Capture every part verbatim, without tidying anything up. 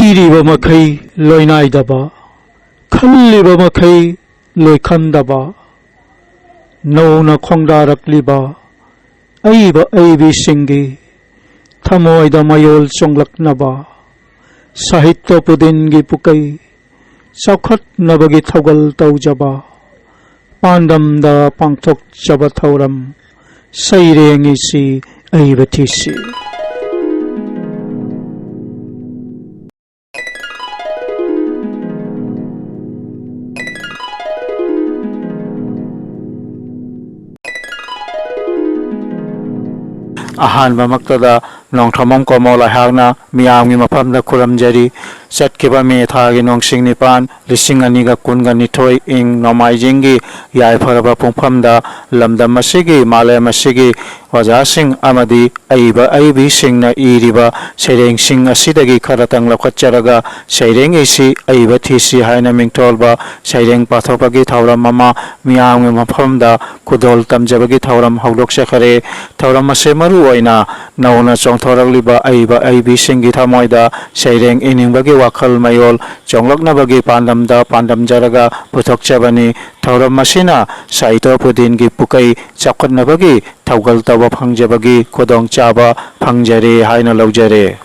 ꯏꯔꯤꯕ ꯃꯈꯩ ꯂꯣꯏꯅꯥꯏꯗꯕ, ꯈꯜꯂꯤꯕ ꯃꯈꯩ ꯂꯣꯏꯈꯝꯗꯕ, ꯅꯧꯅ ꯈꯣꯡꯗꯥꯔꯛꯂꯤꯕ ꯑꯏꯕ ꯑꯏꯕꯤꯁꯤꯡꯒꯤ ꯊꯃꯣꯏꯗ ꯃꯌꯣꯜ ꯆꯣꯡꯂꯛꯅꯕ, ꯁꯥꯍꯤꯇ꯭ꯌ ꯄꯨꯗꯤꯟꯒꯤ ꯄꯨꯀꯩ ꯆꯥꯎꯈꯠꯅꯕꯒꯤ ꯊꯧꯒꯜ ꯇꯧꯖꯕ, ꯄꯥꯟꯗꯝꯗ ꯄꯥꯡꯊꯣꯛꯆꯕ ꯊꯧꯔꯝ ꯁꯩꯔꯦꯡ ꯏꯁꯤ ꯑꯏꯕ ꯊꯤꯁꯤ꯫ ꯑꯍꯥꯟꯕꯃꯛꯇꯗ ꯅꯣꯡꯊ꯭ꯔꯃꯝ ꯀꯣꯃꯣꯜ ꯑꯩꯍꯥꯛꯅ ꯃꯤꯌꯥꯝꯒꯤ ꯃꯐꯝꯗ ꯈꯨꯔꯨꯝꯖꯔꯤ꯫ ꯆꯠꯈꯤꯕ ꯃꯦ ꯊꯥꯒꯤ ꯅꯣꯡꯁꯤꯡ ꯅꯤꯄꯥꯟ, ꯂꯤꯁꯤꯡ ꯑꯅꯤꯒ ꯀꯨꯟꯒ ꯅꯤꯊꯣꯏ, ꯏꯪ ꯅꯣꯡꯃꯥꯏꯖꯤꯡꯒꯤ ꯌꯥꯏꯐꯔꯕ ꯄꯨꯡꯐꯝꯗ ꯂꯝꯗꯝ ꯑꯁꯤꯒꯤ, ꯃꯥꯂꯦꯝ ꯑꯁꯤꯒꯤ ꯑꯣꯖꯥꯁꯤꯡ ꯑꯃꯗꯤ ꯑꯏꯕ ꯑꯏꯕꯤꯁꯤꯡꯅ ꯏꯔꯤꯕ ꯁꯩꯔꯦꯡꯁꯤꯡ ꯑꯁꯤꯗꯒꯤ ꯈꯔꯇꯪ ꯂꯧꯈꯠꯆꯔꯒ ꯁꯩꯔꯦꯡ ꯏꯁꯤ ꯑꯏꯕ ꯊꯤꯁꯤ ꯍꯥꯏꯅ ꯃꯤꯡꯊꯣꯜꯕ ꯁꯩꯔꯦꯡ ꯄꯥꯊꯣꯛꯄꯒꯤ ꯊꯧꯔꯝ ꯑꯃ ꯃꯤꯌꯥꯝꯒꯤ ꯃꯐꯝꯗ ꯈꯨꯗꯣꯜ ꯇꯝꯖꯕꯒꯤ ꯊꯧꯔꯝ ꯍꯧꯗꯣꯛꯆꯈꯔꯦ꯫ ꯊꯧꯔꯝ ꯑꯁꯤ ꯃꯔꯨ ꯑꯣꯏꯅ ꯅꯧꯅ ꯆꯣꯡꯊꯣꯔꯛꯂꯤꯕ ꯑꯏꯕ ꯑꯏꯕꯤꯁꯤꯡꯒꯤ ꯊꯃꯣꯏꯗ ꯁꯩꯔꯦꯡ ꯏꯅꯤꯡꯕꯒꯤ ꯋꯥꯈꯜ ꯃꯌꯣꯜ ꯆꯣꯡꯂꯛꯅꯕꯒꯤ ꯄꯥꯟꯗꯝꯗ ꯄꯥꯟꯗꯝꯖꯔꯒ ꯄꯨꯊꯣꯛꯆꯕꯅꯤ꯫ ꯊꯧꯔꯝ ꯑꯁꯤꯅ ꯁꯥꯍꯤꯇ꯭ꯌ ꯄꯨꯗꯤꯟꯒꯤ ꯄꯨꯀꯩ ꯆꯥꯎꯈꯠꯅꯕꯒꯤ ꯊꯧꯒꯜ ꯇꯧꯕ ꯐꯪꯖꯕꯒꯤ ꯈꯨꯗꯣꯡꯆꯥꯕ ꯐꯪꯖꯔꯦ ꯍꯥꯏꯅ ꯂꯧꯖꯔꯦ꯫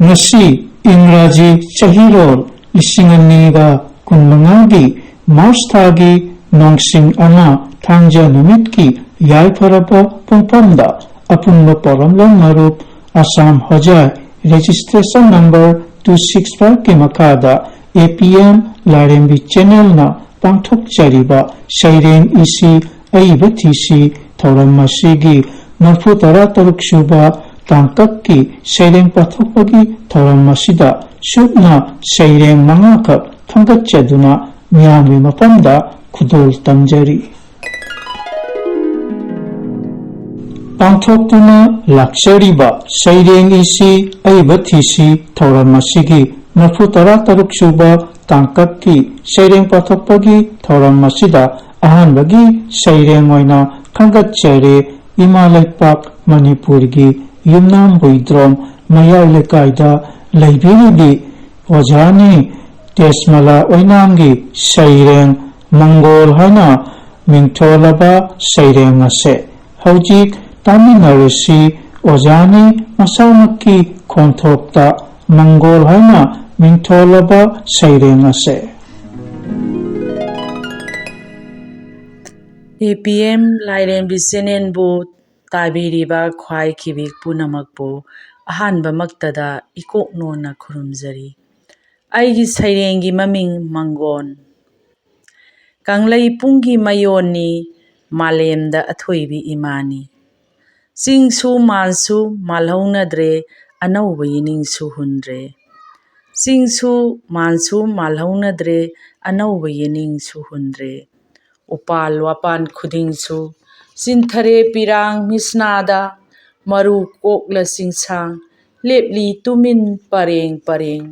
ꯉꯁꯤ ꯏꯪꯒ꯭ꯔꯥꯖꯤ ꯆꯍꯤꯔꯣꯜ ꯂꯤꯁꯤꯡ ꯑꯅꯤꯒ ꯀꯨꯟꯃꯉꯥꯒꯤ ꯃꯥꯔꯆ ꯊꯥꯒꯤ ꯅꯣꯡꯁꯤꯡ ꯑꯃ ꯊꯥꯡꯖ ꯅꯨꯃꯤꯠꯀꯤ ꯌꯥꯏꯐꯔꯕ ꯄꯨꯡꯐꯝꯗ ꯑꯄꯨꯟꯕ ꯄꯣꯔꯝꯂꯣꯟ ꯃꯔꯨꯞ ꯑꯁꯥꯝ ꯍꯣꯖꯥꯏ registration number two six five ꯀꯤ ꯃꯈꯥꯗ A P M ꯂꯥꯏꯔꯦꯝꯕꯤ channelꯅ ꯄꯥꯡꯊꯣꯛꯆꯔꯤꯕ ꯁꯩꯔꯦꯡ ꯏꯁꯤ ꯑꯏꯕ ꯊꯤꯁꯤ ꯊꯧꯔꯝ ꯑꯁꯤꯒꯤ ꯃꯔꯐꯨ ꯇꯔꯥ ꯇꯔꯨꯛ ꯁꯨꯕ ꯇꯥꯡꯀꯛꯀꯤ ꯁꯩꯔꯦꯡ ꯄꯥꯊꯣꯛꯄꯒꯤ ꯊꯧꯔꯝ ꯑꯁꯤꯗ ꯁꯨꯞꯅ ꯁꯩꯔꯦꯡ ꯃꯉꯥꯈꯛ ꯈꯟꯒꯠꯆꯗꯨꯅ ꯃꯤꯌꯥꯝꯒꯤ ꯃꯐꯝꯗ ꯈꯨꯗꯣꯜ ꯇꯝꯖꯔꯤ꯫ ꯄꯥꯡꯊꯣꯛꯇꯨꯅ ꯂꯥꯛꯆꯔꯤꯕ ꯁꯩꯔꯦꯡ ꯏꯁꯤ ꯑꯏꯕ ꯊꯤꯁꯤ ꯊꯧꯔꯝ ꯑꯁꯤꯒꯤ ꯃꯔꯐꯨ ꯇꯔꯥ ꯇꯔꯨꯛ ꯁꯨꯕ ꯇꯥꯡꯀꯛꯀꯤ ꯁꯩꯔꯦꯡ ꯄꯥꯊꯣꯛꯄꯒꯤ ꯊꯧꯔꯝ ꯑꯁꯤꯗ ꯑꯍꯥꯟꯕꯒꯤ ꯁꯩꯔꯦꯡ ꯑꯣꯏꯅ ꯈꯟꯒꯠꯆꯔꯦ ꯏꯃꯥ ꯂꯩꯄꯥꯛ ꯃꯅꯤꯄꯨꯔꯒꯤ ꯌꯨꯝꯅꯥꯝ ꯍꯨꯏꯗ꯭ꯔꯣꯝ ꯃꯌꯥꯏ ꯂꯩꯀꯥꯏꯗ ꯂꯩꯕꯤꯔꯤꯕꯤ ꯑꯣꯖꯥꯅꯤ ꯇꯦꯖꯃꯂꯥ ꯑꯣꯏꯅꯥꯝꯒꯤ ꯁꯩꯔꯦꯡ ꯃꯪꯒꯣꯜ ꯍꯥꯏꯅ ꯃꯤꯡꯊꯣꯜꯂꯕ ꯁꯩꯔꯦꯡ ꯑꯁꯦ꯫ ꯍꯧꯖꯤꯛ ꯇꯥꯃꯤꯟꯅꯔꯁꯤ ꯑꯣꯖꯥꯅꯤ ꯃꯁꯥꯃꯛꯀꯤ ꯈꯣꯟꯊꯣꯛꯇ ꯃꯪꯒꯣꯜ ꯍꯥꯏꯅ ꯃꯤꯡꯊꯣꯜꯂꯕ ꯁꯩꯔꯦꯡ ꯑꯁꯦ꯫ ꯑꯦ ꯄꯤ ꯑꯦꯝ ꯂꯥꯏꯔꯦꯝꯕꯤ ꯆꯦꯅꯦꯜꯕꯨ ꯇꯥꯕꯤꯔꯤꯕ ꯈ꯭ꯋꯥꯏꯈꯤꯕꯤ ꯄꯨꯝꯅꯃꯛꯄꯨ ꯑꯍꯥꯟꯕꯃꯛꯇꯗ ꯏꯀꯣꯛ ꯅꯣꯟꯅ ꯈꯨꯔꯨꯝꯖꯔꯤ꯫ ꯑꯩꯒꯤ ꯁꯩꯔꯦꯡꯒꯤ ꯃꯃꯤꯡ ꯃꯪꯒꯣꯟ꯫ ꯀꯪꯂꯩ ꯄꯨꯡꯒꯤ ꯃꯌꯣꯟꯅꯤ, ꯃꯥꯂꯦꯝꯗ ꯑꯊꯣꯏꯕꯤ ꯏꯃꯥꯅꯤ꯫ ꯆꯤꯡꯁꯨ ꯃꯥꯟꯁꯨ ꯃꯥꯜꯍꯧꯅꯗ꯭ꯔꯦ, ꯑꯅꯧꯕ ꯌꯦꯅꯤꯡꯁꯨ ꯍꯨꯟꯗ꯭ꯔꯦ꯫ ꯆꯤꯡꯁꯨ ꯃꯥꯟꯁꯨ ꯃꯥꯜꯍꯧꯅꯗ꯭ꯔꯦ, ꯑꯅꯧꯕ ꯌꯦꯅꯤꯡꯁꯨ ꯍꯨꯟꯗ꯭ꯔꯦ꯫ ꯎꯄꯥꯜ ꯋꯥꯄꯥꯟ ꯈꯨꯗꯤꯡꯁꯨ ꯆꯤꯟꯊꯔꯦ ꯄꯤꯔꯥꯡ ꯃꯤꯁꯅꯥꯗ, ꯃꯔꯨ ꯀꯣꯛꯂ ꯆꯤꯡꯁꯥꯡ ꯂꯦꯞꯂꯤ ꯇꯨꯃꯤꯟ ꯄꯔꯦꯡ ꯄꯔꯦꯡ꯫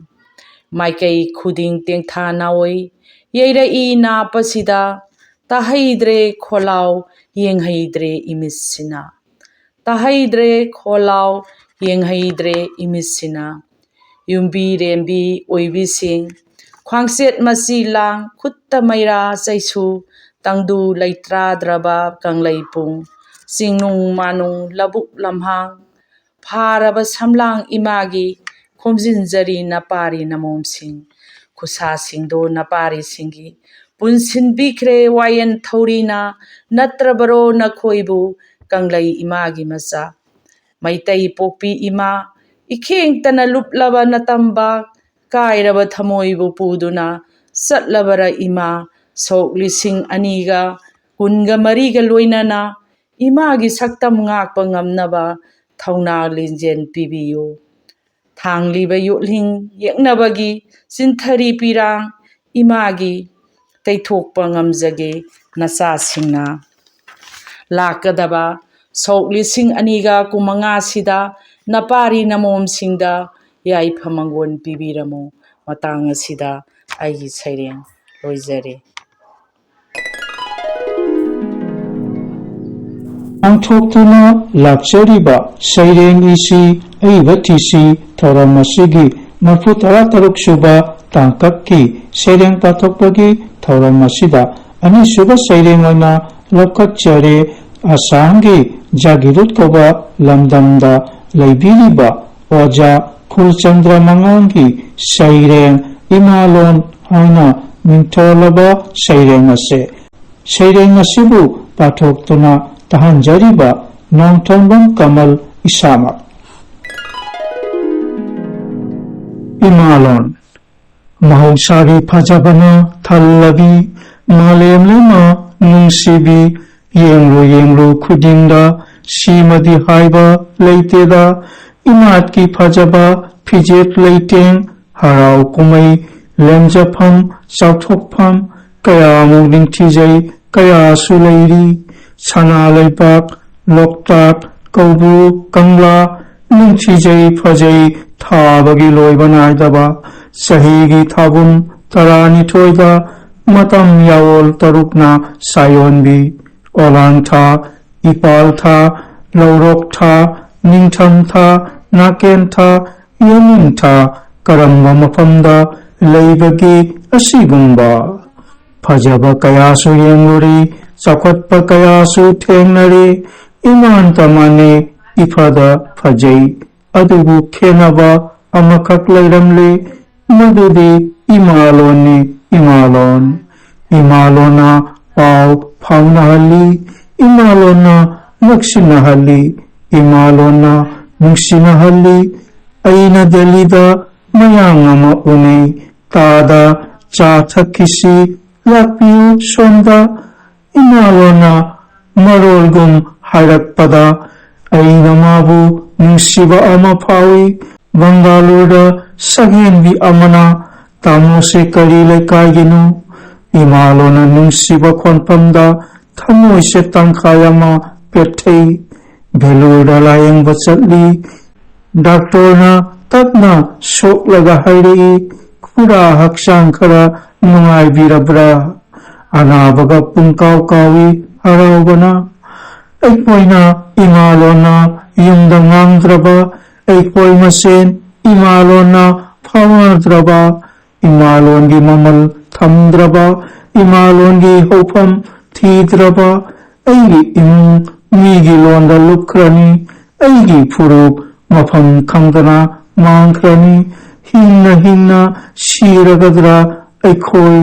ꯃꯥꯏꯀꯩ ꯈꯨꯗꯤꯡ ꯇꯦꯡꯊꯥ ꯅꯥꯑꯣꯏ ꯌꯩꯔꯛꯏ ꯅꯥꯞꯄꯁꯤꯗ, ꯇꯥꯍꯩꯗ꯭ꯔꯦ ꯈꯣꯜꯂꯥꯎ ꯌꯦꯡꯍꯩꯗ꯭ꯔꯦ ꯏꯃꯤꯠꯁꯤꯅ꯫ ꯇꯥꯍꯩꯗ꯭ꯔꯦ ꯈꯣꯜꯂꯥꯎ ꯌꯦꯡꯍꯩꯗ꯭ꯔꯦ ꯏꯃꯤꯠꯁꯤꯅ꯫ ꯌꯨꯝꯕꯤ ꯔꯦꯝꯕꯤ ꯑꯣꯏꯕꯤꯁꯤꯡ, ꯈ꯭ꯋꯥꯡꯆꯦꯠ ꯃꯆꯤ ꯂꯥꯡ, ꯈꯨꯠꯇ ꯃꯩꯔꯥ ꯆꯩꯁꯨ, ꯇꯪꯗꯨ ꯂꯩꯇ꯭ꯔꯥꯗ꯭ꯔꯕ ꯀꯪꯂꯩꯄꯨꯡ, ꯆꯤꯡꯅꯨꯡ ꯃꯥꯅꯨꯡ ꯂꯧꯕꯨꯛ ꯂꯝꯍꯥꯡ, ꯐꯥꯔꯕ ꯁꯝꯂꯥꯡ ꯏꯃꯥꯒꯤ, ꯈꯣꯝꯖꯤꯟꯖꯔꯤ ꯅꯄꯥꯔꯤ ꯅꯃꯣꯝꯁꯤꯡ, ꯈꯨꯠꯁꯥꯁꯤꯡꯗꯣ ꯅꯄꯥꯔꯤꯁꯤꯡꯒꯤ, ꯄꯨꯟꯁꯤꯟꯕꯤꯈ꯭ꯔꯦ ꯋꯥꯌꯦꯜ ꯊꯧꯔꯤꯅ, ꯅꯠꯇ꯭ꯔꯕꯔꯣ ꯅꯈꯣꯏꯕꯨ ꯀꯪꯂꯩ ꯏꯃꯥꯒꯤ ꯃꯆꯥ? ꯃꯩꯇꯩ ꯄꯣꯛꯄꯤ ꯏꯃꯥ, ꯏꯈꯦꯡꯇꯅ ꯂꯨꯞꯂꯕ ꯅꯇꯝꯕ, ꯀꯥꯏꯔꯕ ꯊꯃꯣꯏꯕꯨ ꯄꯨꯗꯨꯅ ꯆꯠꯂꯕꯔ ꯏꯃꯥ? ꯁꯣꯛ ꯂꯤꯁꯤꯡ ꯑꯅꯤꯒ ꯀꯨꯟꯒ ꯃꯔꯤꯒ ꯂꯣꯏꯅꯅ ꯏꯃꯥꯒꯤ ꯁꯛꯇꯝ ꯉꯥꯛꯄ ꯉꯝꯅꯕ ꯊꯧꯅꯥ ꯂꯤꯡꯖꯦꯜ ꯄꯤꯕꯤꯌꯨ꯫ ꯊꯥꯡꯂꯤꯕ ꯌꯣꯠꯂꯤꯡ ꯌꯦꯛꯅꯕꯒꯤ ꯆꯤꯟꯊꯔꯤ ꯄꯤꯔꯥꯡ ꯏꯃꯥꯒꯤ, ꯇꯩꯊꯣꯛꯄ ꯉꯝꯖꯒꯦ ꯅꯆꯥꯁꯤꯡꯅ꯫ ꯂꯥꯛꯀꯗꯕ ꯁꯣꯛ ꯂꯤꯁꯤꯡ ꯑꯅꯤꯒ ꯀꯨꯟꯃꯉꯥꯁꯤꯗ ꯅꯄꯥꯔꯤ ꯅꯃꯣꯝꯁꯤꯡꯗ ꯌꯥꯏꯐ ꯃꯪꯒꯣꯜ ꯄꯤꯕꯤꯔꯝꯃꯨ꯫ ꯃꯇꯥꯡ ꯑꯁꯤꯗ ꯑꯩꯒꯤ ꯁꯩꯔꯦꯡ ꯂꯣꯏꯖꯔꯦ꯫ ꯄꯥꯡꯊꯣꯛꯇꯨꯅ ꯂꯥꯛꯆꯔꯤꯕ ꯁꯩꯔꯦꯡ ꯏꯁꯤ ꯑꯏꯕ ꯊꯤꯁꯤ ꯊꯧꯔꯝ ꯑꯁꯤꯒꯤ ꯃꯔꯐꯨ ꯇꯔꯥ ꯇꯔꯨꯛ ꯁꯨꯕ ꯇꯥꯡꯀꯛꯀꯤ ꯁꯩꯔꯦꯡ ꯄꯥꯊꯣꯛꯄꯒꯤ ꯊꯧꯔꯝ ꯑꯁꯤꯗ ꯑꯅꯤꯁꯨꯕ ꯁꯩꯔꯦꯡ ꯑꯣꯏꯅ ꯂꯧꯈꯠꯆꯔꯦ꯫ ꯑꯁꯥꯝꯒꯤ ꯖꯥꯒꯤꯔꯨꯠ ꯀꯧꯕ ꯂꯝꯗꯝꯗ ꯂꯩꯕꯤꯔꯤꯕ ꯑꯣꯖꯥ ꯈꯨꯜꯆꯟꯗ꯭ꯔ ꯃꯉꯥꯡꯒꯤ ꯁꯩꯔꯦꯡ ꯏꯃꯥꯂꯣꯟ ꯍꯥꯏꯅ ꯃꯤꯡꯊꯣꯜꯂꯕ ꯁꯩꯔꯦꯡ ꯑꯁꯦ ꯁꯩꯔꯦꯡ ꯑꯁꯤꯕꯨ ꯄꯥꯊꯣꯛꯇꯨꯅ ꯇꯥꯍꯟꯖꯔꯤꯕ ꯅꯣꯡꯊꯣꯝꯕꯝ ꯀꯃꯜ ꯏꯁꯥꯃꯛ꯫ ꯏꯃꯥꯂꯣꯟ꯫ ꯃꯍꯧꯁꯥꯒꯤ ꯐꯖꯕꯅ ꯊꯜꯂꯕꯤ ꯃꯥꯂꯦꯝ ꯂꯩꯃ ꯅꯨꯡꯁꯤꯕꯤ, ꯌꯦꯡꯂꯨ ꯌꯦꯡꯂꯨ ꯈꯨꯗꯤꯡꯗ ꯁꯤꯃꯗꯤ ꯍꯥꯏꯕ ꯂꯩꯇꯦꯗ꯫ ꯏꯃꯥꯠꯀꯤ ꯐꯖꯕ ꯐꯤꯖꯦꯠ ꯂꯩꯇꯦꯡ, ꯍꯔꯥꯎ ꯀꯨꯝꯍꯩ, ꯂꯦꯝꯖꯐꯝ, ꯆꯥꯎꯊꯣꯛꯐꯝ ꯀꯌꯥꯃꯨꯛ ꯅꯤꯡꯊꯤꯖꯩ ꯀꯌꯥꯁꯨ ꯂꯩꯔꯤ꯫ ꯁꯅꯥ ꯂꯩꯕꯥꯛ, ꯂꯣꯛꯇꯥꯛ, ꯀꯧꯕ꯭ꯔꯨ, ꯀꯪꯂꯥ, ꯅꯤꯡꯊꯤꯖꯩ ꯐꯖꯩ ꯊꯥꯕꯒꯤ ꯂꯣꯏꯕ ꯅꯥꯏꯗꯕ꯫ ꯆꯍꯤꯒꯤ ꯊꯥꯕꯨꯝ ꯇꯔꯥꯅꯤꯊꯣꯏꯗ ꯃꯇꯝ ꯌꯥꯋꯣꯜ ꯇꯔꯨꯛꯅ ꯁꯥꯌꯣꯟꯕꯤ, ꯑꯣꯂꯥꯡ ꯊꯥ, ꯏꯄꯥꯜ ꯊꯥ, ꯂꯧꯔꯣꯛ ꯊꯥ, ꯅꯤꯡꯊꯝ ꯊꯥ, ꯅꯥꯀꯦꯟ ꯊꯥ, ꯌꯦꯅꯤꯡ ꯊꯥ, ꯀꯔꯝꯕ ꯃꯐꯝꯗ ꯂꯩꯕꯒꯦ ꯑꯁꯤꯒꯨꯝꯕ? ꯐꯖꯕ ꯀꯌꯥꯁꯨ ꯌꯦꯡꯂꯨꯔꯦ, ꯆꯥꯎꯈꯠꯄ ꯀꯌꯥꯁꯨ ꯊꯦꯡꯅꯔꯦ, ꯏꯃꯥꯟꯇ ꯃꯥꯟꯅꯩ, ꯏꯐꯗ ꯐꯖꯩ꯫ ꯑꯗꯨꯕꯨ ꯈꯦꯠꯅꯕ ꯑꯃꯈꯛ ꯂꯩꯔꯝꯂꯦ, ꯃꯗꯨꯗꯤ ꯏꯃꯥꯂꯣꯟꯅꯤ, ꯏꯃꯥꯂꯣꯟ꯫ ꯏꯃꯥꯂꯣꯟꯅ ꯄꯥꯎ ꯐꯥꯎꯅꯍꯜꯂꯤ, ꯏꯃꯥꯂꯣꯟꯅ ꯅꯛꯁꯤꯟꯅꯍꯜꯂꯤ, ꯏꯃꯥꯂꯣꯟꯅ ꯅꯨꯡꯁꯤꯅꯍꯜꯂꯤ꯫ ꯑꯩꯅ ꯗꯦꯜꯂꯤꯗ ꯃꯌꯥꯝ ꯑꯃ ꯎꯅꯩ, ꯇꯥꯗ ꯆꯥ ꯊꯛꯈꯤꯁꯤ, ꯂꯥꯛꯄꯤꯌꯨ ꯁꯣꯝꯗ꯫ ꯏꯃꯥꯂꯣꯟꯅ ꯃꯔꯣꯜꯒꯨꯝ ꯍꯥꯏꯔꯛꯄꯗ ꯑꯩꯅ ꯃꯥꯕꯨ ꯅꯨꯡꯁꯤꯕ ꯑꯃ ꯐꯥꯎꯏ꯫ ꯕꯪꯒꯥꯂꯨꯔꯗ ꯁꯛꯍꯦꯟꯕꯤ ꯑꯃꯅ, "ꯇꯥꯃꯣꯁꯦ ꯀꯔꯤ ꯂꯩꯀꯥꯏꯒꯤꯅꯣ?" ꯏꯃꯥꯂꯣꯟꯅ ꯅꯨꯡꯁꯤꯕ ꯈꯣꯟꯐꯝꯗ ꯊꯃꯣꯏꯁꯦ ꯇꯪꯈꯥꯏ ꯑꯃ ꯄꯦꯠꯊꯩ꯫ ꯚꯦꯂꯨꯔꯗ ꯂꯥꯌꯦꯡꯕ ꯆꯠꯂꯤ꯫ ꯗꯥꯛꯇꯔꯅ ꯇꯞꯅ ꯁꯣꯛꯂꯒ ꯍꯥꯏꯔꯛꯏ, "ꯈꯨꯔꯥ ꯍꯛꯆꯥꯡ ꯈꯔ ꯅꯨꯡꯉꯥꯏꯕꯤꯔꯕ꯭ꯔꯥ?" ꯑꯅꯥꯕꯒ ꯄꯨꯡꯀꯥꯎ ꯀꯥꯎꯏ ꯍꯔꯥꯎꯕꯅ꯫ ꯑꯩꯈꯣꯏꯅ ꯏꯃꯥ ꯂꯣꯟꯅ ꯌꯨꯝꯗ ꯉꯥꯡꯗ꯭ꯔꯕ, ꯑꯩꯈꯣꯏ ꯃꯁꯦꯟ ꯏꯃꯥ ꯂꯣꯟꯅ ꯐꯥꯎꯅꯗ꯭ꯔꯕ, ꯏꯃꯥ ꯂꯣꯟꯒꯤ ꯃꯃꯜ ꯊꯝꯗ꯭ꯔꯕ, ꯏꯃꯥ ꯂꯣꯟꯒꯤ ꯍꯧꯐꯝ ꯊꯤꯗ꯭ꯔꯕ, ꯑꯩꯒꯤ ꯏꯃꯨꯡ ꯃꯤꯒꯤ ꯂꯣꯟꯗ ꯂꯨꯞꯈ꯭ꯔꯅꯤ, ꯑꯩꯒꯤ ꯐꯨꯔꯨꯞ ꯃꯐꯝ ꯈꯪꯗꯅ ꯃꯥꯡꯈ꯭ꯔꯅꯤ꯫ ꯍꯤꯡꯅ ꯍꯤꯡꯅ ꯁꯤꯔꯒꯗ꯭ꯔꯥ ꯑꯩꯈꯣꯏ?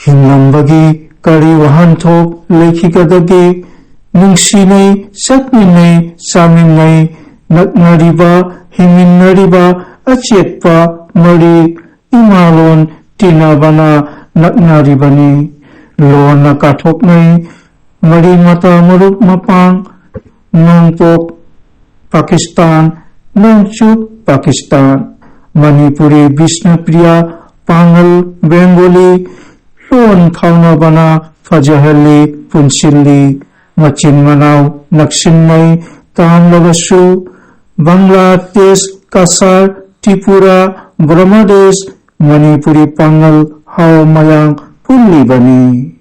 ꯍꯤꯡꯂꯝꯕꯒꯤ ꯀꯔꯤ ꯋꯥꯍꯟꯊꯣꯛ ꯂꯩꯈꯤꯒꯗꯒꯦ? ꯅꯨꯡꯁꯤꯅꯩ, ꯆꯠꯃꯤꯟꯅꯩ, ꯆꯥꯃꯤꯟꯅꯩ, ꯅꯛꯅꯔꯤꯕ, ꯍꯤꯡꯃꯤꯟꯅꯔꯤꯕ ꯑꯆꯦꯠꯄ ꯃꯔꯤ, ꯏꯃꯥꯂꯣꯟ ꯇꯤꯟꯅꯕꯅ ꯅꯛꯅꯔꯤꯕꯅꯤ꯫ ꯂꯣꯟꯅ ꯀꯥꯊꯣꯛꯅꯩ, ꯃꯔꯤ ꯃꯇꯥ ꯃꯔꯨꯞ ꯃꯄꯥꯡ, ꯅꯣꯡꯄꯣꯛ ꯄꯥꯀꯤꯁꯇꯥꯟ, ꯅꯣꯡꯆꯨꯞ ꯄꯥꯀꯤꯁꯇꯥꯟ, ꯃꯅꯤꯄꯨꯔꯤ ꯕꯤꯁꯅꯨꯄ꯭ꯔꯤꯌꯥ, ꯄꯥꯉꯜ ꯕꯦꯡꯒꯣꯂꯤ, ꯂꯣꯟ ꯐꯥꯎꯅꯕꯅ ꯐꯖꯍꯜꯂꯤ, ꯄꯨꯟꯁꯤꯜꯂꯤ꯫ ꯃꯆꯤꯟ ꯃꯅꯥꯎ ꯅꯛꯁꯤꯟꯅꯩ, ꯇꯥꯝꯂꯕꯁꯨ ꯕꯪꯒ꯭ꯂꯥꯗꯦꯁ, ꯀꯁꯥꯔ, ꯇ꯭ꯔꯤꯄꯨꯔꯥ, ꯕ꯭ꯔꯍꯃꯗꯦꯁ, ꯃꯅꯤꯄꯨꯔꯤ ꯄꯥꯉꯜ ꯍꯥꯎ ꯃꯌꯥꯡ ꯄꯨꯜꯂꯤꯕꯅꯤ꯫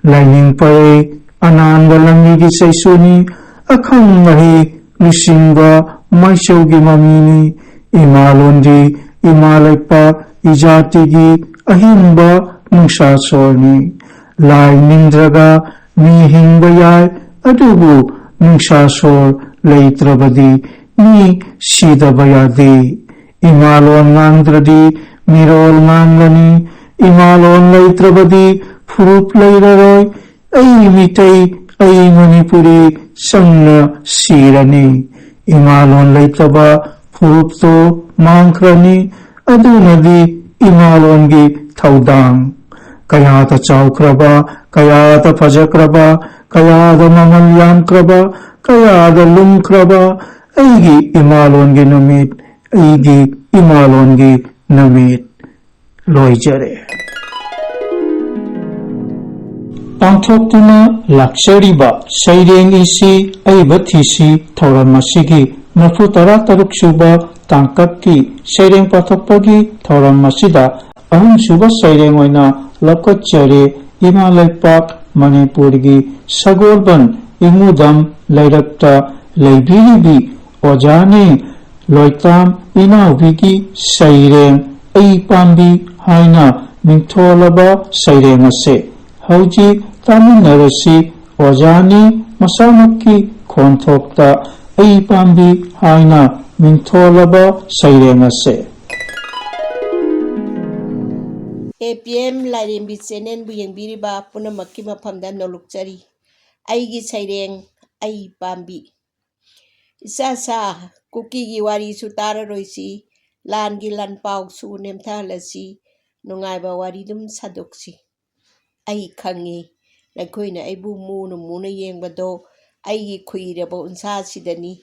ꯂꯥꯏꯅꯤꯡ ꯄꯔꯩ ꯑꯅꯥꯟꯕ ꯂꯝꯕꯤꯒꯤ ꯆꯩꯁꯨꯅꯤ, ꯑꯈꯪ ꯑꯍꯩ ꯂꯨꯆꯤꯡꯕ ꯃꯥꯏꯆꯧꯒꯤ ꯃꯃꯤꯅꯤ꯫ ꯏꯃꯥ ꯂꯣꯟꯗꯤ ꯏꯃꯥ ꯂꯩꯄꯥꯛ ꯏꯖꯥꯇꯤꯒꯤ ꯑꯍꯤꯡꯕ ꯅꯨꯡꯁꯥ ꯁꯣꯔꯅꯤ꯫ ꯂꯥꯏ ꯅꯤꯡꯗ꯭ꯔꯒ ꯃꯤ ꯍꯤꯡꯕ ꯌꯥꯏ, ꯑꯗꯨꯕꯨ ꯅꯨꯡꯁꯥ ꯁꯣꯔ ꯂꯩꯇ꯭ꯔꯕꯗꯤ ꯃꯤ ꯁꯤꯗꯕ ꯌꯥꯗꯦ꯫ ꯏꯃꯥꯂꯣꯟ ꯉꯥꯡꯗ꯭ꯔꯗꯤ ꯃꯤꯔꯣꯜ ꯉꯥꯡꯂꯅꯤ꯫ ꯏꯃꯥꯂꯣꯟ ꯂꯩꯇ꯭ꯔꯕꯗꯤ ꯐꯨꯔꯨꯞ ꯂꯩꯔꯔꯣꯏ꯫ ꯑꯩ ꯃꯤꯇꯩ, ꯑꯩ ꯃꯅꯤꯄꯨꯔꯤ ꯆꯪꯅ ꯁꯤꯔꯅꯤ꯫ ꯏꯃꯥꯂꯣꯟ ꯂꯩꯇꯕ ꯐꯨꯔꯨꯞꯇꯣ ꯃꯥꯡꯈ꯭ꯔꯅꯤ꯫ ꯑꯗꯨꯅꯗꯤ ꯏꯃꯥꯂꯣꯟꯒꯤ ꯊꯧꯗꯥꯡ꯫ ꯀꯌꯥꯗ ꯆꯥꯎꯈ꯭ꯔꯕ, ꯀꯌꯥꯗ ꯐꯖꯈ꯭ꯔꯕ, ꯀꯌꯥꯗ ꯃꯃꯜ ꯌꯥꯝꯈ꯭ꯔꯕ, ꯀꯌꯥꯗ ꯂꯨꯝꯈ꯭ꯔꯕ ꯑꯩꯒꯤ ꯏꯃꯥꯂꯣꯟꯒꯤ ꯅꯨꯃꯤꯠ, ꯑꯩꯒꯤ ꯏꯃꯥꯂꯣꯟꯒꯤ ꯅꯨꯃꯤꯠ꯫ ꯂꯣꯏꯖꯔꯦ꯫ ꯄꯥꯡꯊꯣꯛꯇꯨꯅ ꯂꯥꯛꯆꯔꯤꯕ ꯁꯩꯔꯦꯡ ꯏꯁꯤ ꯑꯏꯕ ꯊꯤꯁꯤ ꯊꯧꯔꯝ ꯑꯁꯤꯒꯤ ꯃꯔꯤꯐꯨ ꯇꯔꯥ ꯇꯔꯨꯛ ꯁꯨꯕ ꯇꯥꯡꯀꯛꯀꯤ ꯁꯩꯔꯦꯡ ꯄꯥꯊꯣꯛꯄꯒꯤ ꯊꯧꯔꯝ ꯑꯁꯤꯗ ꯑꯍꯨꯝꯁꯨꯕ ꯁꯩꯔꯦꯡ ꯑꯣꯏꯅ ꯂꯧꯈꯠꯆꯔꯦ꯫ ꯏꯃꯥ ꯂꯩꯄꯥꯛ ꯃꯅꯤꯄꯨꯔꯒꯤ ꯁꯒꯣꯜꯕꯟ ꯏꯉꯨꯗꯝ ꯂꯩꯔꯛꯇ ꯂꯩꯕꯤꯔꯤꯕꯤ ꯑꯣꯖꯥꯅꯤ ꯂꯣꯏꯇꯥꯝ ꯏꯅꯥꯎꯕꯤꯒꯤ ꯁꯩꯔꯦꯡ ꯑꯩ ꯄꯥꯝꯕꯤ ꯍꯥꯏꯅ ꯃꯤꯡꯊꯣꯜꯂꯕ ꯁꯩꯔꯦꯡ ꯑꯁꯦ꯫ ꯍꯧꯖꯤꯛ ꯇꯥꯃꯤꯟꯅꯔꯁꯤ ꯑꯣꯖꯥꯅꯤ ꯃꯁꯥꯃꯛꯀꯤ ꯈꯣꯟꯊꯣꯛꯇ ꯑꯩ ꯄꯥꯝꯕꯤ ꯍꯥꯏꯅ ꯃꯤꯡꯊꯣꯜꯂꯕ ꯁꯩꯔꯦꯡ ꯑꯁꯦ꯫ ꯑꯦ ꯄꯤ ꯑꯦꯝ ꯂꯥꯏꯔꯦꯝꯕꯤ ꯆꯦꯅꯦꯜꯕꯨ ꯌꯦꯡꯕꯤꯔꯤꯕ ꯄꯨꯝꯅꯃꯛꯀꯤ ꯃꯐꯝꯗ ꯅꯣꯂꯨꯛꯆꯔꯤ꯫ ꯑꯩꯒꯤ ꯁꯩꯔꯦꯡ ꯑꯩ ꯄꯥꯝꯕꯤ꯫ ꯏꯆꯥ ꯁꯥ, ꯀꯨꯀꯤꯒꯤ ꯋꯥꯔꯤꯁꯨ ꯇꯥꯔꯔꯣꯏꯁꯤ, ꯂꯥꯟꯒꯤ ꯂꯥꯟꯄꯥꯎꯁꯨ ꯅꯦꯝꯊꯍꯜꯂꯁꯤ, ꯅꯨꯡꯉꯥꯏꯕ ꯋꯥꯔꯤꯗꯨꯝ ꯁꯥꯗꯣꯛꯁꯤ꯫ ꯑꯩ ꯈꯪꯉꯤ, ꯅꯈꯣꯏꯅ ꯑꯩꯕꯨ ꯃꯨꯅ ꯃꯨꯅ ꯌꯦꯡꯕꯗꯣ ꯑꯩꯒꯤ ꯈꯨꯏꯔꯕ ꯎꯟꯁꯥꯁꯤꯗꯅꯤ,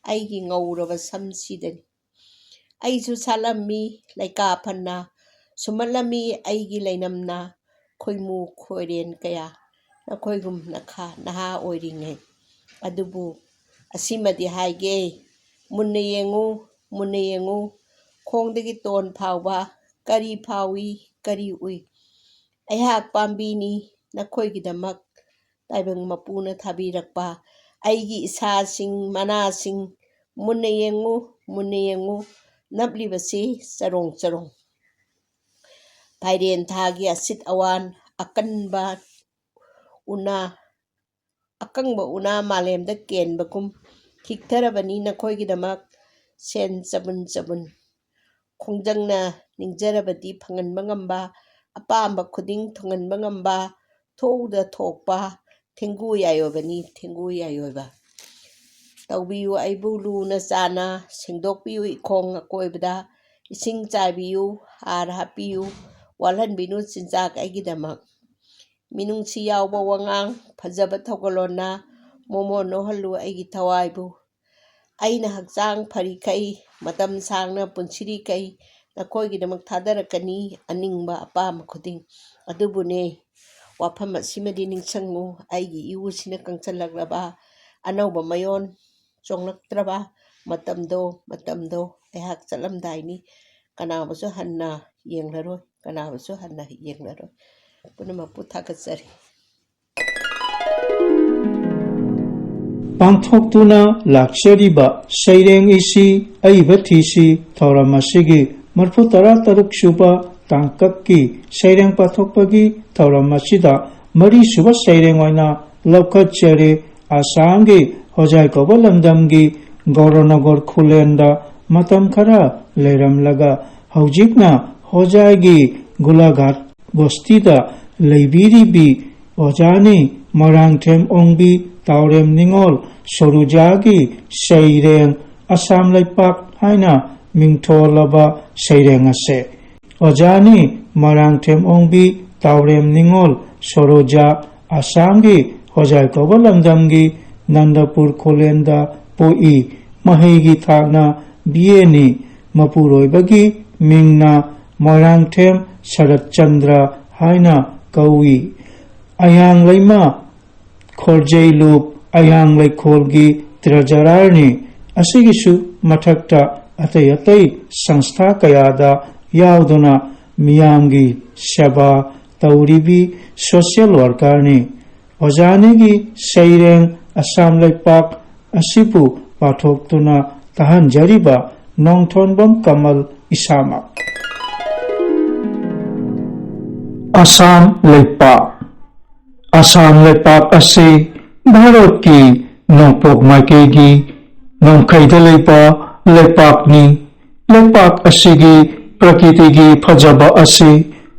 ꯑꯩꯒꯤ ꯉꯧꯔꯕ ꯁꯝꯁꯤꯗꯅꯤ꯫ ꯑꯩꯁꯨ ꯁꯥꯠꯂꯝꯃꯤ ꯂꯩꯀꯥ ꯐꯅ, ꯁꯨꯝꯍꯠꯂꯝꯃꯤ ꯑꯩꯒꯤ ꯂꯩꯅꯝꯅ ꯈꯣꯏꯃꯨ ꯈꯣꯏꯔꯦꯟ ꯀꯌꯥ, ꯅꯈꯣꯏꯒꯨꯝ ꯅꯈꯥ ꯅꯍꯥ ꯑꯣꯏꯔꯤꯉꯩ꯫ ꯑꯗꯨꯕꯨ ꯑꯁꯤꯃꯗꯤ ꯍꯥꯏꯒꯦ, ꯃꯨꯟꯅ ꯌꯦꯡꯉꯨ, ꯃꯨꯟꯅ ꯌꯦꯡꯉꯨ, ꯈꯣꯡꯗꯒꯤ ꯇꯣꯟ ꯐꯥꯎꯕ ꯀꯔꯤ ꯐꯥꯎꯏ, ꯀꯔꯤ ꯎꯏ? ꯑꯩꯍꯥꯛ ꯄꯥꯝꯕꯤꯅꯤ ꯅꯈꯣꯏꯒꯤꯗꯃꯛ ꯇꯥꯏꯕꯪ ꯃꯄꯨꯅ ꯊꯥꯕꯤꯔꯛꯄ꯫ ꯑꯩꯒꯤ ꯏꯁꯥꯁꯤꯡ, ꯃꯅꯥꯁꯤꯡ, ꯃꯨꯟꯅ ꯌꯦꯡꯉꯨ, ꯃꯨꯟꯅ ꯌꯦꯡꯉꯨ, ꯅꯞꯂꯤꯕꯁꯤ ꯆꯔꯣꯡ ꯆꯔꯣꯡ꯫ ꯐꯥꯏꯔꯦꯟ ꯊꯥꯒꯤ ꯑꯁꯤꯠ ꯑꯋꯥꯟ ꯑꯀꯟꯕ ꯎꯅꯥ, ꯑꯀꯪꯕ ꯎꯅꯥ ꯃꯥꯂꯦꯝꯗ ꯀꯦꯟꯕꯒꯨꯝ ꯍꯤꯛꯊꯔꯕꯅꯤ ꯅꯈꯣꯏꯒꯤꯗꯃꯛ ꯁꯦꯟ ꯆꯕꯨꯟ ꯆꯕꯨꯟ꯫ ꯈꯣꯡꯖꯪꯅ ꯅꯤꯡꯖꯔꯕꯗꯤ ꯐꯪꯍꯟꯕ ꯉꯝꯕ, ꯑꯄꯥꯝꯕ ꯈꯨꯗꯤꯡ ꯊꯨꯡꯍꯟꯕ ꯉꯝꯕ, ꯊꯣꯛꯎꯗ ꯊꯣꯛꯄ ꯊꯦꯡꯒꯨ ꯌꯥꯏꯑꯣꯏꯕꯅꯤ, ꯊꯦꯡꯒꯨ ꯌꯥꯏꯑꯣꯏꯕ꯫ ꯇꯧꯕꯤꯌꯨ ꯑꯩꯕꯨ ꯂꯨꯅ ꯆꯥꯅ, ꯁꯦꯡꯗꯣꯛꯄꯤꯌꯨ ꯏꯈꯣꯡ ꯑꯀꯣꯏꯕꯗ, ꯏꯁꯤꯡ ꯆꯥꯏꯕꯤꯌꯨ, ꯍꯥꯔ ꯍꯥꯞꯄꯤꯌꯨ, ꯋꯥꯠꯍꯟꯕꯤꯅꯨ ꯆꯤꯟꯖꯥꯛ ꯑꯩꯒꯤꯗꯃꯛ꯫ ꯃꯤꯅꯨꯡꯁꯤ ꯌꯥꯎꯕ ꯋꯥꯉꯥꯡ, ꯐꯖꯕ ꯊꯧꯒꯜꯂꯣꯟꯅ ꯃꯣꯃꯣꯟ ꯅꯣꯛꯍꯜꯂꯨ ꯑꯩꯒꯤ ꯊꯋꯥꯏꯕꯨ꯫ ꯑꯩꯅ ꯍꯛꯆꯥꯡ ꯐꯔꯤꯈꯩ, ꯃꯇꯝ ꯁꯥꯡꯅ ꯄꯨꯟꯁꯤꯔꯤꯈꯩ ꯅꯈꯣꯏꯒꯤꯗꯃꯛ ꯊꯥꯗꯔꯛꯀꯅꯤ ꯑꯅꯤꯡꯕ ꯑꯄꯥꯝꯕ ꯈꯨꯗꯤꯡ꯫ ꯑꯗꯨꯕꯨꯅꯦ, ꯋꯥꯐꯝ ꯑꯁꯤꯃꯗꯤ ꯅꯤꯡꯁꯤꯡꯉꯨ, ꯑꯩꯒꯤ ꯏꯎꯁꯤꯅ ꯀꯪꯁꯤꯜꯂꯛꯂꯕ, ꯑꯅꯧꯕ ꯃꯌꯣꯟ ꯆꯣꯡꯂꯛꯇ꯭ꯔꯕ ꯃꯇꯝꯗꯣ, ꯃꯇꯝꯗꯣ ꯑꯩꯍꯥꯛ ꯆꯠꯂꯝꯗꯥꯏꯅꯤ꯫ ꯀꯅꯥꯕꯨꯁꯨ ꯍꯟꯅ ꯌꯦꯡꯂꯔꯣꯏ, ꯀꯅꯥꯕꯨꯁꯨ ꯍꯟꯅ ꯌꯦꯡꯂꯔꯣꯏ꯫ ꯄꯨꯝꯅꯃꯛꯄꯨ ꯊꯥꯒꯠꯆꯔꯤ꯫ ꯄꯥꯡꯊꯣꯛꯇꯨꯅ ꯂꯥꯛꯆꯔꯤꯕ ꯁꯩꯔꯦꯡ ꯏꯁꯤ ꯑꯏꯕ ꯊꯤꯁꯤ ꯊꯧꯔꯝ ꯑꯁꯤꯒꯤ ꯃꯔꯤꯐꯨ ꯇꯔꯥ ꯇꯔꯨꯛ ꯁꯨꯕ ꯇꯥꯡꯀꯛꯀꯤ ꯁꯩꯔꯦꯡ ꯄꯥꯊꯣꯛꯄꯒꯤ ꯊꯧꯔꯝ ꯑꯁꯤꯗ ꯃꯔꯤꯁꯨꯕ ꯁꯩꯔꯦꯡ ꯑꯣꯏꯅ ꯂꯧꯈꯠꯆꯔꯤ꯫ ꯑꯁꯥꯝꯒꯤ ꯍꯣꯖꯥꯏ ꯀꯧꯕ ꯂꯝꯗꯝꯒꯤ ꯒꯧꯔꯅꯒꯔ ꯈꯨꯂꯦꯟꯗ ꯃꯇꯝ ꯈꯔ ꯂꯩꯔꯝꯂꯒ ꯍꯧꯖꯤꯛꯅ ꯍꯣꯖꯥꯏꯒꯤ ꯒꯨꯂꯥꯘꯥꯠ ꯕꯁꯇꯤꯗ ꯂꯩꯕꯤꯔꯤꯕꯤ ꯑꯣꯖꯥꯅꯤ ꯃꯣꯏꯔꯥꯡꯊꯦꯝ ꯑꯣꯡꯕꯤ ꯇꯥꯎꯔꯦꯝ ꯅꯤꯉꯣꯜ ꯁꯣꯔꯨꯖꯥꯒꯤ ꯁꯩꯔꯦꯡ ꯑꯁꯥꯝ ꯂꯩꯄꯥꯛ ꯍꯥꯏꯅ ꯃꯤꯡꯊꯣꯜꯂꯕ ꯁꯩꯔꯦꯡ ꯑꯁꯦ꯫ ꯑꯣꯖꯥꯅꯤ ꯃꯣꯏꯔꯥꯡꯊꯦꯝ ꯑꯣꯡꯕꯤ ꯇꯥꯎꯔꯦꯝ ꯅꯤꯉꯣꯜ ꯁꯣꯔꯣꯖꯥ ꯑꯁꯥꯝꯒꯤ ꯍꯣꯖꯥꯏ ꯀꯧꯕ ꯂꯝꯗꯝꯒꯤ ꯅꯟꯗꯄꯨꯔ ꯈꯨꯂꯦꯟꯗ ꯄꯣꯛꯏ꯫ ꯃꯍꯩꯒꯤ ꯊꯥꯛꯅ ꯕꯤ ꯑꯦꯅꯤ꯫ ꯃꯄꯨꯔꯣꯏꯕꯒꯤ ꯃꯤꯡꯅ ꯃꯣꯏꯔꯥꯡꯊꯦꯝ ꯁꯔꯠꯆꯟꯗ꯭ꯔ ꯍꯥꯏꯅ ꯀꯧꯏ꯫ ꯑꯌꯥꯡ ꯂꯩꯃ ꯈꯣꯔꯖꯩꯂꯨꯞ ꯑꯌꯥꯡ ꯂꯩꯈꯣꯜꯒꯤ ꯇ꯭ꯔꯦꯖꯔꯥꯔꯅꯤ꯫ ꯑꯁꯤꯒꯤꯁꯨ ꯃꯊꯛꯇ ꯑꯇꯩ ꯑꯇꯩ ꯁꯪꯁꯊꯥ ꯀꯌꯥꯗ ꯌꯥꯎꯗꯨꯅ ꯃꯤꯌꯥꯝꯒꯤ ꯁꯦꯕꯥ ꯇꯧꯔꯤꯕꯤ ꯁꯣꯁꯤꯌꯦꯜ ꯋꯥꯔꯀꯔꯅꯤ꯫ ꯑꯣꯖꯥꯅꯤꯒꯤ ꯁꯩꯔꯦꯡ ꯑꯁꯥꯝ ꯂꯩꯄꯥꯛ ꯑꯁꯤꯕꯨ ꯄꯥꯊꯣꯛꯇꯨꯅ ꯇꯥꯍꯟꯖꯔꯤꯕ ꯅꯣꯡꯊꯣꯟꯕꯝ ꯀꯃꯜ ꯏꯁꯥꯃꯛ꯫ ꯑꯁꯥꯝ ꯂꯩꯄꯥꯛ꯫ ꯑꯁꯥꯝ ꯂꯩꯄꯥꯛ ꯑꯁꯤ ꯚꯥꯔꯠꯀꯤ ꯅꯣꯡꯄꯣꯛ ꯃꯥꯏꯀꯩꯒꯤ ꯉꯝꯈꯩꯗ ꯂꯩꯕ ꯂꯩꯄꯥꯛꯅꯤ꯫ ꯂꯩꯄꯥꯛ ꯑꯁꯤꯒꯤ ꯄ꯭ꯔꯀꯤꯇꯤꯒꯤ ꯐꯖꯕ ꯑꯁꯤ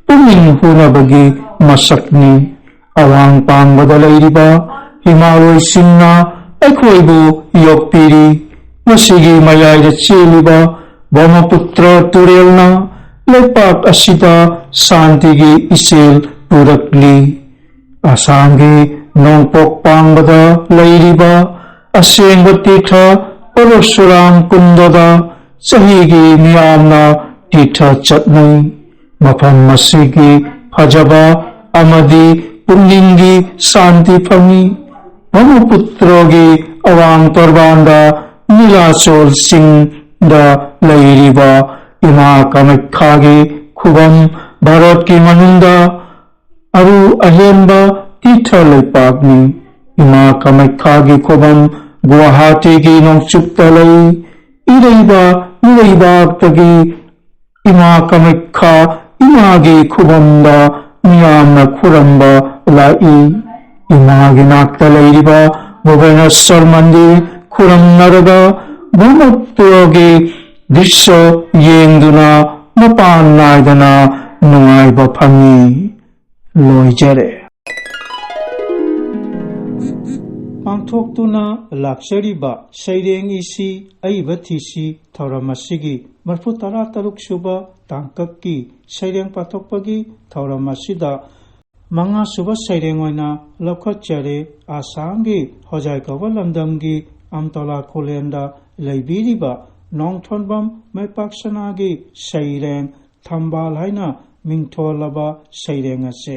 ꯄꯨꯛꯅꯤꯡ ꯍꯨꯅꯕꯒꯤ ꯃꯁꯛꯅꯤ꯫ ꯑꯋꯥꯡ ꯄꯥꯡꯕꯗ ꯂꯩꯔꯤꯕ ꯍꯤꯃꯥꯂꯣꯏꯁꯤꯡꯅ ꯑꯩꯈꯣꯏꯕꯨ ꯌꯣꯛꯄꯤꯔꯤ꯫ ꯃꯁꯤꯒꯤ ꯃꯌꯥꯏꯗ ꯆꯦꯜꯂꯤꯕ ꯕ꯭ꯔꯍ꯭ꯃꯄꯨꯇ꯭ꯔ ꯇꯨꯔꯦꯜꯅ ꯂꯩꯄꯥꯛ ꯑꯁꯤꯗ ꯁꯥꯟꯇꯤꯒꯤ ꯏꯆꯦꯜ ꯄꯨꯔꯛꯂꯤ꯫ ꯑꯁꯥꯝꯒꯤ ꯅꯣꯡꯄꯣꯛ ꯄꯥꯡꯕꯗ ꯂꯩꯔꯤꯕ ꯑꯁꯦꯡꯕ ꯇꯤꯔꯊ ꯄꯔꯁꯨꯔꯥꯝ ꯀꯨꯟꯗꯗ ꯆꯍꯤꯒꯤ ꯃꯤꯌꯥꯝꯅ ꯇꯤꯔꯊ ꯆꯠꯅꯩ꯫ ꯃꯐꯝ ꯑꯁꯤꯒꯤ ꯐꯖꯕ ꯑꯃꯗꯤ ꯄꯨꯛꯅꯤꯡꯒꯤ ꯁꯥꯟꯇꯤ ꯐꯪꯏ꯫ ꯕ꯭ꯔꯍ꯭ꯃꯄꯨꯇ꯭ꯔꯒꯤ ꯑꯋꯥꯡ ꯇꯣꯔꯕꯥꯟꯗ ꯅꯤꯂꯥꯆꯜꯁꯤꯡꯗ ꯂꯩꯔꯤꯕ ꯏꯃꯥ ꯀꯥꯃꯥꯈ꯭ꯌꯥꯒꯤ ꯈꯨꯕꯝ ꯚꯥꯔꯠꯀꯤ ꯃꯅꯨꯡꯗ ꯑꯔꯨ ꯑꯍꯦꯟꯕ ꯇꯤꯔꯊ ꯂꯩꯄꯥꯛꯅꯤ꯫ ꯏꯃꯥ ꯀꯃꯩꯈꯥꯒꯤ ꯈꯨꯕꯝ ꯒꯨꯋꯥꯍꯥꯇꯤꯒꯤ ꯅꯣꯡꯆꯨꯞꯇ ꯂꯩ꯫ ꯏꯔꯩꯕ ꯏꯔꯩꯕꯥꯛꯇꯒꯤ ꯏꯃꯥ ꯀꯃꯩꯈꯥ ꯏꯃꯥꯒꯤ ꯈꯨꯕꯝꯗ ꯃꯤꯌꯥꯝꯅ ꯈꯨꯔꯝꯕ ꯂꯥꯛꯏ꯫ ꯏꯃꯥꯒꯤ ꯅꯥꯛꯇ ꯂꯩꯔꯤꯕ ꯚꯨꯕꯅꯦꯁ꯭ꯋꯔ ꯃꯟꯗꯤꯔ ꯈꯨꯔꯝꯅꯔꯒ ꯕ꯭ꯔꯍ꯭ꯃꯄꯨꯇ꯭ꯔꯒꯤ ꯗ꯭ꯔꯤꯁ꯭ꯌ ꯌꯦꯡꯗꯨꯅ ꯃꯄꯥꯟ ꯅꯥꯏꯗꯅ ꯅꯨꯡꯉꯥꯏꯕ ꯐꯪꯏ꯫ ꯂꯣꯏꯖꯔꯦ꯫ ꯄꯥꯡꯊꯣꯛꯇꯨꯅ ꯂꯥꯛꯆꯔꯤꯕ ꯁꯩꯔꯦꯡ ꯏꯁꯤ ꯑꯏꯕ ꯊꯤꯁꯤ ꯊꯧꯔꯝ ꯑꯁꯤꯒꯤ ꯃꯔꯐꯨ ꯇꯔꯥ ꯇꯔꯨꯛ ꯁꯨꯕ ꯇꯥꯡꯀꯛꯀꯤ ꯁꯩꯔꯦꯡ ꯄꯥꯊꯣꯛꯄꯒꯤ ꯊꯧꯔꯝ ꯑꯁꯤꯗ ꯃꯉꯥ ꯁꯨꯕ ꯁꯩꯔꯦꯡ ꯑꯣꯏꯅ ꯂꯧꯈꯠꯆꯔꯦ꯫ ꯑꯁꯥꯝꯒꯤ ꯍꯣꯖꯥꯏ ꯀꯧꯕ ꯂꯝꯗꯝꯒꯤ ꯑꯝꯇꯣꯂꯥ ꯈꯨꯂꯦꯟꯗ ꯂꯩꯕꯤꯔꯤꯕ ꯅꯣꯡꯊꯣꯟꯕꯝ ꯃꯩꯄꯥꯛ ꯁꯅꯥꯒꯤ ꯁꯩꯔꯦꯡ ꯊꯝꯕꯥꯜ ꯍꯥꯏꯅ ꯃꯤꯡꯊꯣꯜꯂꯕ ꯁꯩꯔꯦꯡ ꯑꯁꯦ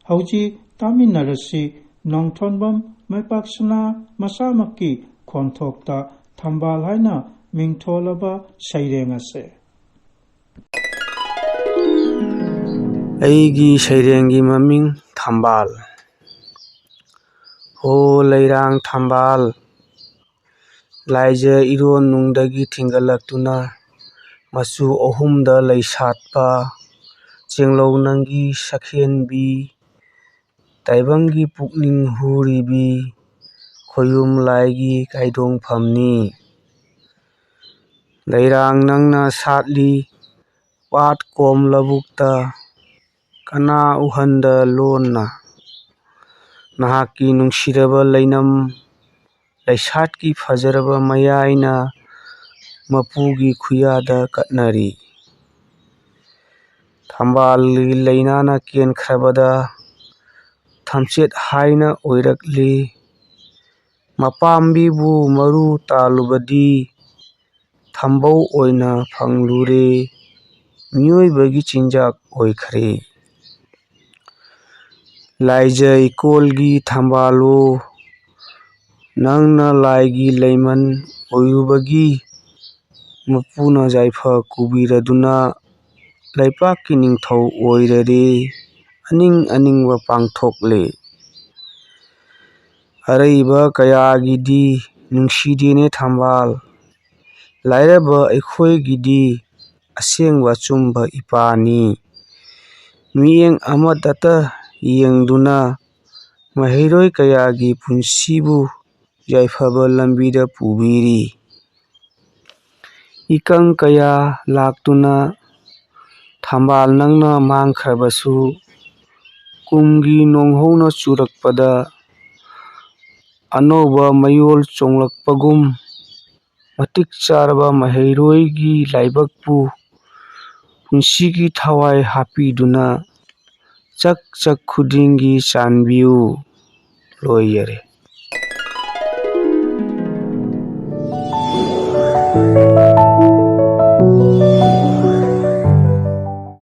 ꯍꯧꯖꯤꯛ ꯇꯥꯃꯤꯟꯅꯔꯁꯤ꯫ ꯅꯣꯡꯊꯣꯟꯕꯝ ꯃꯩꯄꯥꯛ ꯁꯅꯥ ꯃꯁꯥꯃꯛꯀꯤ ꯈꯣꯟꯊꯣꯛꯇ ꯊꯝꯕꯥꯜ ꯍꯥꯏꯅ ꯃꯤꯡꯊꯣꯜꯂꯕ ꯁꯩꯔꯦꯡ ꯑꯁꯦ꯫ ꯑꯩꯒꯤ ꯁꯩꯔꯦꯡꯒꯤ ꯃꯃꯤꯡ ꯊꯝꯕꯥꯜ꯫ ꯍꯣ ꯂꯩꯔꯥꯡ ꯊꯝꯕꯥꯜ, ꯂꯥꯏꯖ ꯏꯔꯣꯟ ꯅꯨꯡꯗꯒꯤ ꯊꯤꯡꯒꯠꯂꯛꯇꯨꯅ ꯃꯆꯨ ꯑꯍꯨꯝꯗ ꯂꯩꯁꯥꯠꯄ ꯆꯦꯡꯂꯧ ꯅꯪꯒꯤ ꯁꯛꯍꯦꯟꯕꯤ, ꯇꯥꯏꯕꯪꯒꯤ ꯄꯨꯛꯅꯤꯡ ꯍꯨꯔꯤꯕꯤ ꯈꯣꯌꯨꯝ ꯂꯥꯏꯒꯤ ꯀꯥꯏꯗꯣꯡꯐꯝꯅꯤ꯫ ꯂꯩꯔꯥꯡ ꯅꯪꯅ ꯁꯥꯠꯂꯤ ꯄꯥꯠ ꯀꯣꯝ ꯂꯧꯕꯨꯛꯇ, ꯀꯅꯥ ꯎꯍꯟꯗ ꯂꯣꯟꯅ꯫ ꯅꯍꯥꯛꯀꯤ ꯅꯨꯡꯁꯤꯔꯕ ꯂꯩꯅꯝ ꯂꯩꯁꯥꯠꯀꯤ ꯐꯖꯔꯕ ꯃꯌꯥꯏꯅ ꯃꯄꯨꯒꯤ ꯈꯨꯌꯥꯗ ꯀꯠꯅꯔꯤ꯫ ꯊꯝꯕꯥꯜꯒꯤ ꯂꯩꯅꯥꯅ ꯀꯦꯟꯈ꯭ꯔꯕꯗ ꯊꯝꯆꯦꯠ ꯍꯥꯏꯅ ꯑꯣꯏꯔꯛꯂꯤ꯫ ꯃꯄꯥꯝꯕꯤꯕꯨ ꯃꯔꯨ ꯇꯥꯜꯂꯨꯕꯗꯤ ꯊꯝꯕꯧ ꯑꯣꯏꯅ ꯐꯪꯂꯨꯔꯦ, ꯃꯤꯑꯣꯏꯕꯒꯤ ꯆꯤꯟꯖꯥꯛ ꯑꯣꯏꯈ꯭ꯔꯦ꯫ ꯂꯥꯏꯖ ꯏꯀꯣꯜꯒꯤ ꯊꯝꯕꯥꯜꯂꯣ, ꯅꯪꯅ ꯂꯥꯏꯒꯤ ꯂꯩꯃꯟ ꯑꯣꯏꯔꯨꯕꯒꯤ ꯃꯄꯨꯅ ꯌꯥꯏꯐ ꯀꯧꯕꯤꯔꯗꯨꯅ ꯂꯩꯄꯥꯛꯀꯤ ꯅꯤꯡꯊꯧ ꯑꯣꯏꯔꯔꯦ, ꯑꯅꯤꯡ ꯑꯅꯤꯡꯕ ꯄꯥꯡꯊꯣꯛꯂꯦ꯫ ꯑꯔꯩꯕ ꯀꯌꯥꯒꯤꯗꯤ ꯅꯨꯡꯁꯤꯗꯦꯅꯦ ꯊꯝꯕꯥꯜ꯫ ꯂꯥꯏꯔꯕ ꯑꯩꯈꯣꯏꯒꯤꯗꯤ ꯑꯁꯦꯡꯕ ꯑꯆꯨꯝꯕ ꯏꯄꯥꯅꯤ꯫ ꯃꯤꯠꯌꯦꯡ ꯑꯃꯗꯇ ꯌꯦꯡꯗꯨꯅ ꯃꯍꯩꯔꯣꯏ ꯀꯌꯥꯒꯤ ꯄꯨꯟꯁꯤꯕꯨ ꯌꯥꯏꯐꯕ ꯂꯝꯕꯤꯗ ꯄꯨꯕꯤꯔꯤ꯫ ꯏꯀꯪ ꯀꯌꯥ ꯂꯥꯛꯇꯨꯅ ꯊꯝꯕꯥꯜ ꯅꯪꯅ ꯃꯥꯡꯈ꯭ꯔꯕꯁꯨ, ꯀꯨꯝꯒꯤ ꯅꯣꯡꯍꯧꯅ ꯆꯨꯔꯛꯄꯗ ꯑꯅꯧꯕ ꯃꯌꯣꯜ ꯆꯣꯡꯂꯛꯄꯒꯨꯝ, ꯃꯇꯤꯛ ꯆꯥꯔꯕ ꯃꯍꯩꯔꯣꯏꯒꯤ ꯂꯥꯏꯕꯛꯄꯨ ꯄꯨꯟꯁꯤꯒꯤ ꯊꯋꯥꯏ ꯍꯥꯞꯄꯤꯗꯨꯅ ꯆꯛ ꯆꯛ ꯈꯨꯗꯤꯡꯒꯤ ꯆꯥꯟꯕꯤꯌꯨ꯫ ꯂꯣꯏꯖꯔꯦ꯫